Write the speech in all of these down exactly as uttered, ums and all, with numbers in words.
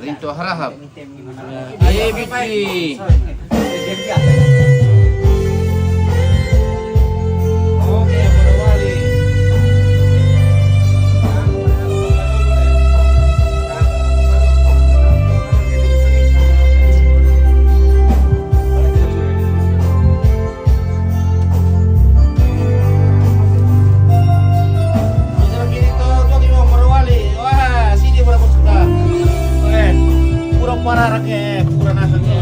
Rinto harahap. Aye, Bitli. Pura parara ke, pura nasa ke.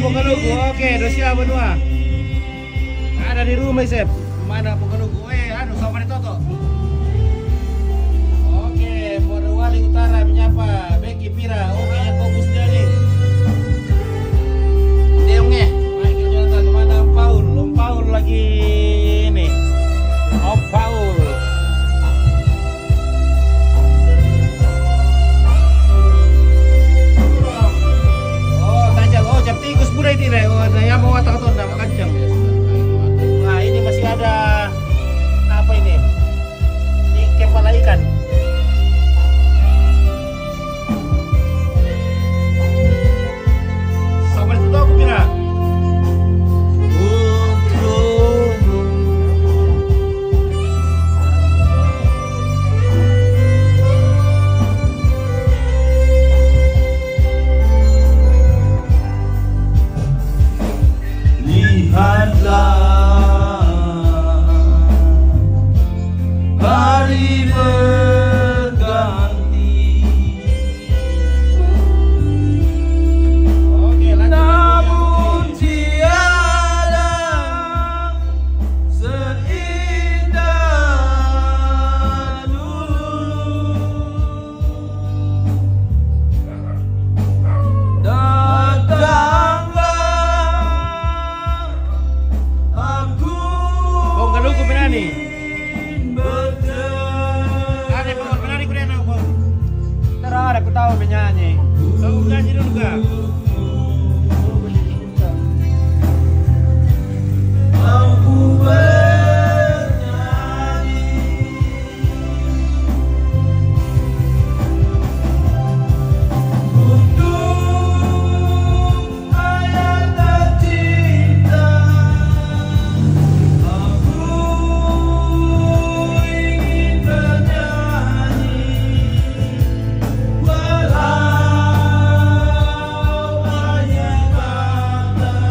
Pongalugu, oke, dua siap, Banua. Ada di rumah, Sep. Mana Pongalugu? Eh, anu, sama di Toto. Oke, Morowali Utara menyapa. Beki Pira, oke, fokus dia nih. Dia, oke. Michael Jonathan, mana Om Paul? Om Paul lagi ini. Om Paul. Oh, tajam. Oh, jam tikus budai tidak. Oh, ada yang mau watak atau enggak, kencang. Nah, ini masih ada apa ini? Ini kepala ikan. Sama itu aku kira. Lihatlah, hari berganti. Oke, lanjut. Namun tiada seindah dulu. Datanglah, aku Bong, galugu pinani. Bertemu. Ada, Bong, pinani ku dia, Bong. Terada ku tahu menyanyi. Tahu nyanyi dulu, Kak? Aku bernyanyi untuk ayah tercinta. Aku ingin bernyanyi walau hanya kata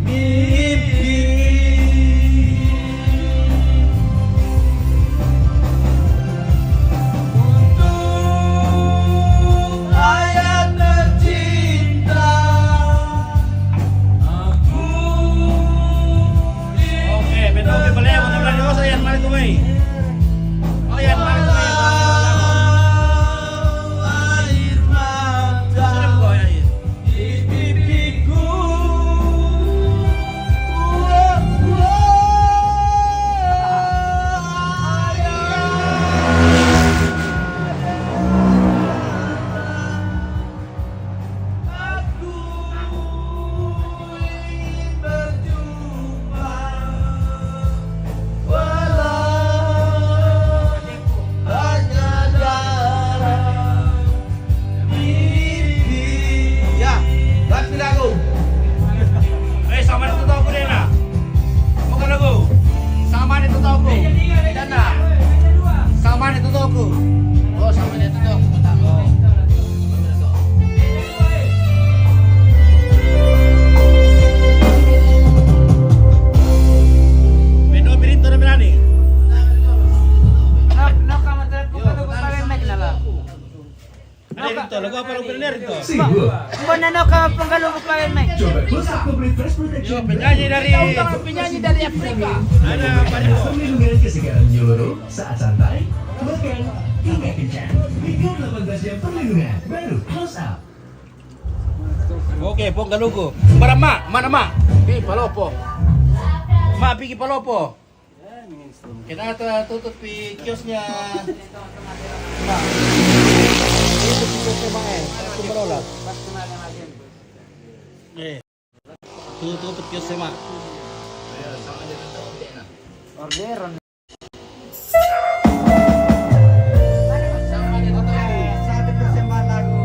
Mimpi untuk ayah tercinta, aku ingin. Oke, betul, oke, boleh, boleh, boleh. Oh, Yan, mari, Tumai. Oh, Yan, mari, Tumai. Air mata. Sudah, Tumai, ya, ya. Di pipiku. Aku ingin berjumpa, walau hanya dalam mimpi. Ya, ganti lagu. Eh, sama itu tahu aku, Dena. Bukan lagu. Sama itu tahu aku. Dena. Sama itu tahu aku. Oh, sama itu tahu aku. Betul. Mendo Pirinto na Melani. No, no, kamu terus buka dulu pakai mic na la. Ada Rinto, lagu apa lagu Rinto? Sibuk. Mbona no kamu penggalu pakai mic. Coba Close Up Complete Fresh Protection. Yo, penyanyi dari Tahu tak penyanyi dari Afrika? Ada apa Rinto? Perlindungan kesegaran menyeluruh saat santai, makan, hingga kencang. Hingga delapan belas jam perlindungan. Baru Close Up. Oke, pong galugu. Bara ma, mana ma? Pi Palopo. Ma, pigi Palopo. Kita tutup di kiosnya. Ma. Tutup di kiosnya, Ma, eh. Aku merolah. Eh. Tutup, tutup kiosnya, Ma. Orderan. Satu persembahan lagu.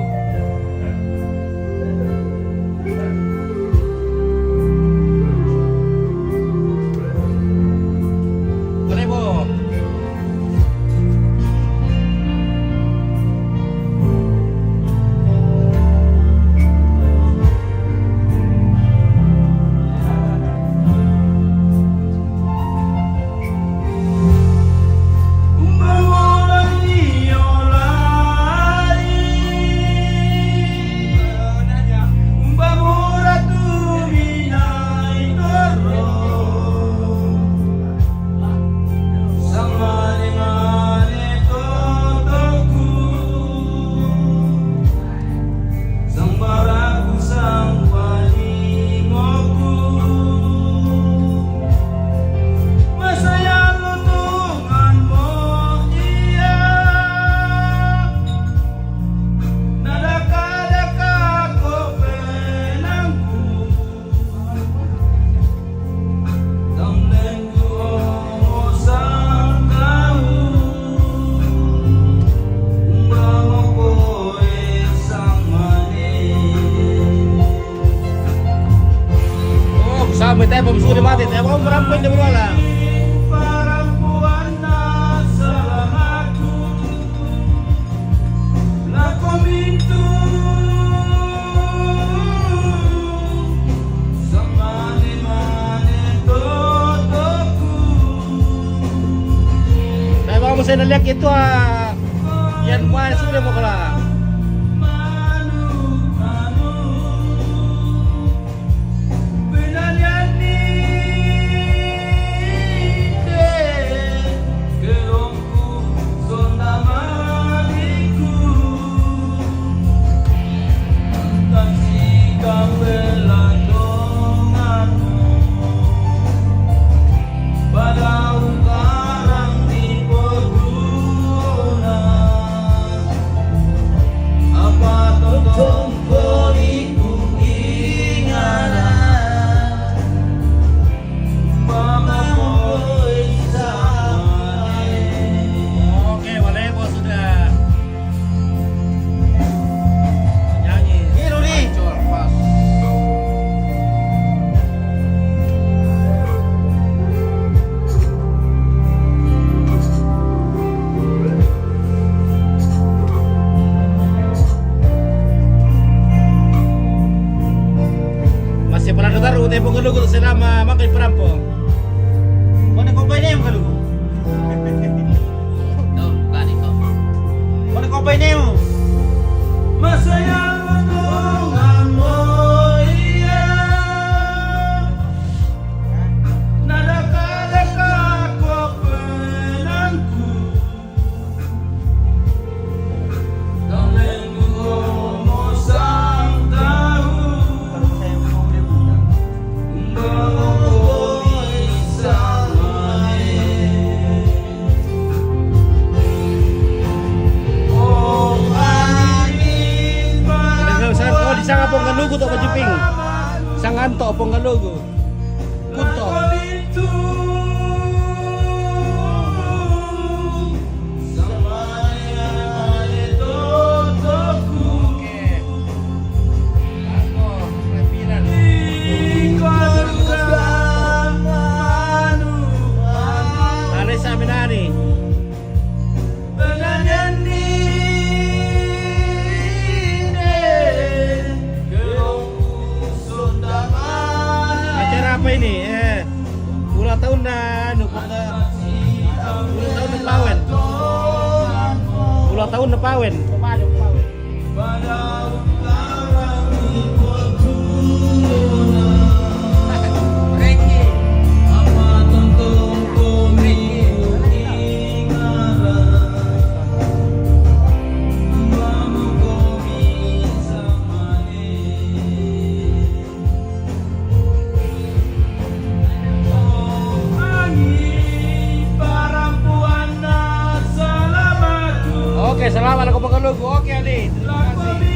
Mau merampok di bola. Saya mau saya lihat itu, ah, yang mana sudah mau kalah. Oke, Walebo sudah nyanyi. Ini, Rudi. Hancur, pas. Masih pernah dengar utai penggelugu selama makan perampok. Mana kau painemu kalu? Mana kau painemu? Masaya Tuhan mo iya. Nadaka-daka ko penanku. Sanga pong galugu to, Kajiping. Sanga anto pong galugu. Kunto. Acara apa ini? Eh, ulang tahun dah, anu, pokoknya ulang tahun na pawen. Ulang tahun na pawen. Oke, selamat aku mengeluh. Oke, Ali. Terima kasih.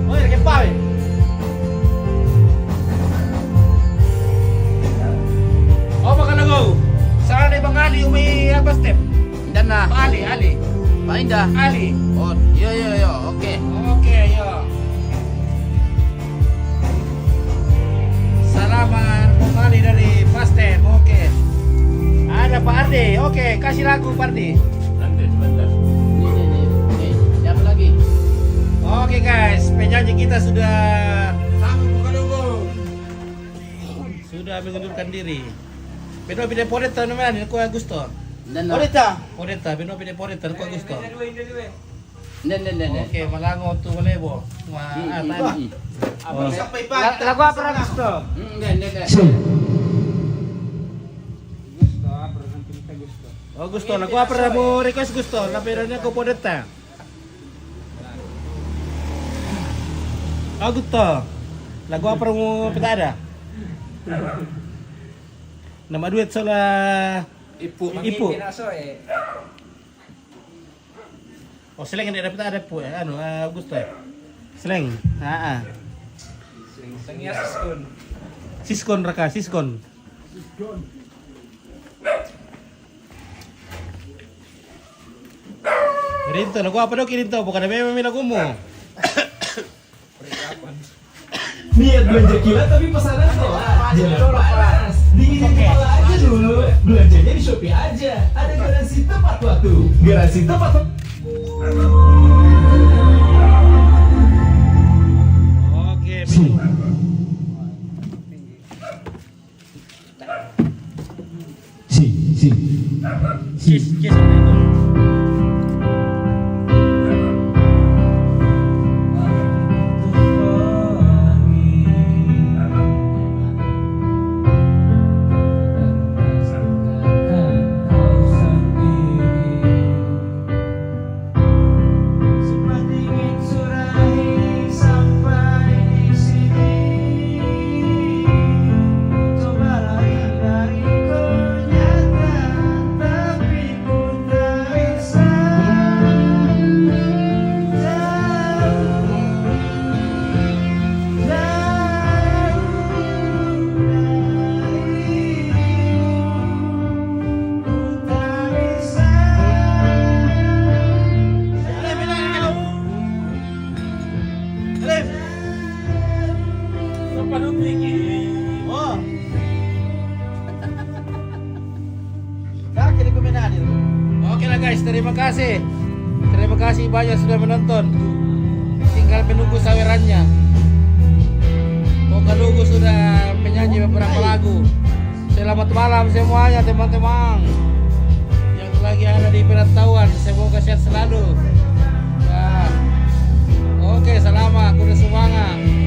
Oy, lagi pa, eh. Oh, magkalago. Saan ay Bang Ali? Umi, ah, pa step. Inda na. Bang Ali, Ali. Painda. Ali. Oh, yo, yo, yo. Oke. Oke, yo. Salaman kembali dari Pastem. Oke. Ada Pak Ardi. Oke, kasih lagu, Pak Ardi. Nanti sebentar. Ini, ini, ini. Siapa lagi? Oke, guys, penyanyi kita sudah, sudah mengundurkan diri. Pero pide por esto, no me dan el Augusto. Podetta. Podetta, bino pide Podetta, ko Gusto. Nde, nde, nde, nde. Oke, malango tu malebo. Ma, ah, tadi. Lagu apa, Gusto? Nde, nde, nde. Oh, Gusto, lagu apa mo request, Gusto? Lagu apa mo request, Gusto? Oh, Gusto. Lagu apa mo petada? Nama duet sola Ipu. Ipu. Oh, seleng nde dapat ada pu, eh, anu, eh, Augusto, eh. Seleng. Ah, ah. Seleng ya, Siskon. Siskon raka, Siskon. Rinto, lagu apa dok Rinto? Bukan ada memang lagumu. Niat belanja kilat tapi pesanan telat. Jangan panas. Dinginin kepala aja dulu. Belanjanya di Shopee aja. Ada garansi tepat waktu. Garansi tepat waktu. Oke, Si, si. Si. Oke lah guys, terima kasih. Terima kasih banyak sudah menonton. Tinggal menunggu sawerannya. Kok nunggu sudah menyanyi beberapa lagu. Selamat malam semuanya, teman-teman. Yang lagi ada di perantauan, semoga sehat selalu. Ya. Oke, selamat, kuda semangat.